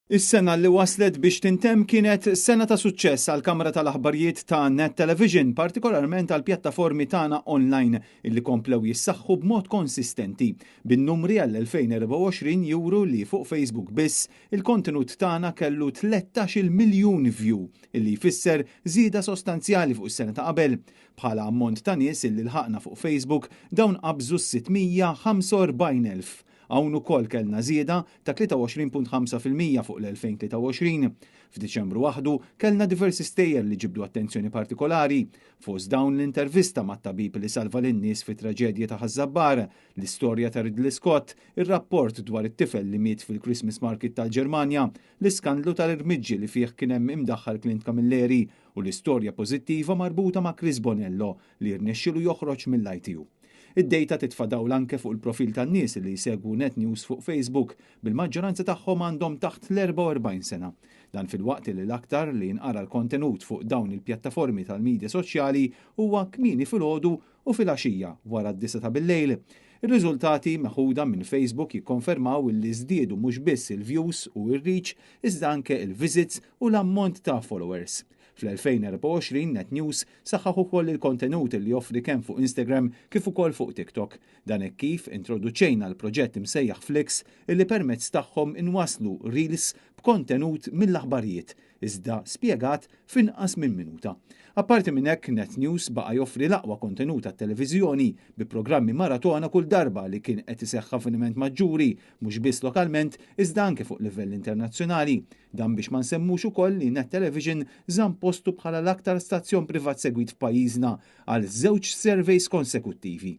Is-sena li waslet biex tintemm kienet sena ta' suċċess għal kamra tal-aħbarijiet ta' Net Television, partikolarment għal pjattaformi tagħna online illi komplew jissaħħu b'mod konsistenti. Bin-numri għall-2024 juru li fuq Facebook biss il-kontenut tagħna kellu 13 miljun view, illi jfisser żieda sostanzjali fuq is-sena ta' qabel. Bħala ammont ta' nies illi lħaqna fuq Facebook, dawn qabżu 645,000. Hawn ukoll kellna żieda ta' 23.5% fuq l-2023. F'Diċembru waħdu kellna diversi stejjer li ġibdu attenzjoni partikolari. Fost dawn l-intervista mat-tabib li salva lin-nies fi traġedja ta' Ħaż-Żabbar, l-istorja ta' Ridley Scott, ir-rapport dwar it-tifel li miet fil-Christmas Market tal-Ġermanja, l-iskandlu tal-irmiġġi li fih kien hemm imdaħħal Clint Camilleri u l-istorja pożittiva marbuta ma' Chris Bonello li rnexxielu joħroġ mill-ITU. Id-data titfa' dawl anke fuq il-profil tan-nies li jsegwu Net News fuq Facebook, bil-maġġoranza tagħhom għandhom taħt l-44 sena. Dan filwaqt li l-aktar li jinqara l-kontenut fuq dawn il-pjattaformi tal-medja soċjali huwa kmieni filgħodu u filgħaxija wara d-9 ta' billejl. Ir-riżultati meħuda minn Facebook jikkonfermaw li żdiedu mhux biss il-views u r-reach, iżda anke il-visits u l-ammont ta' followers. Fl-2024 Net News saħħaħ ukoll il-kontenut li joffri kemm fuq Instagram kif ukoll fuq TikTok. Dan hekk kif introduċejna l-proġett imsejjaħ Flix, illi permezz tagħhom inwaslu reels b'kontenut mill-aħbarijiet, iżda spjegat f'inqas minn minuta. Apparti minn hekk, Net News baqa' joffri l-aqwa kontenut tat-televiżjoni bi programmi maratona kull darba li kien qed iseħħ avveniment maġġuri, mhux biss lokalment iżda anke fuq livell internazzjonali. Dan biex ma nsemmux ukoll li Net Television żamm postu bħala l-aktar stazzjon privat segwit f'pajjiżna għal żewġ surveys konsekuttivi.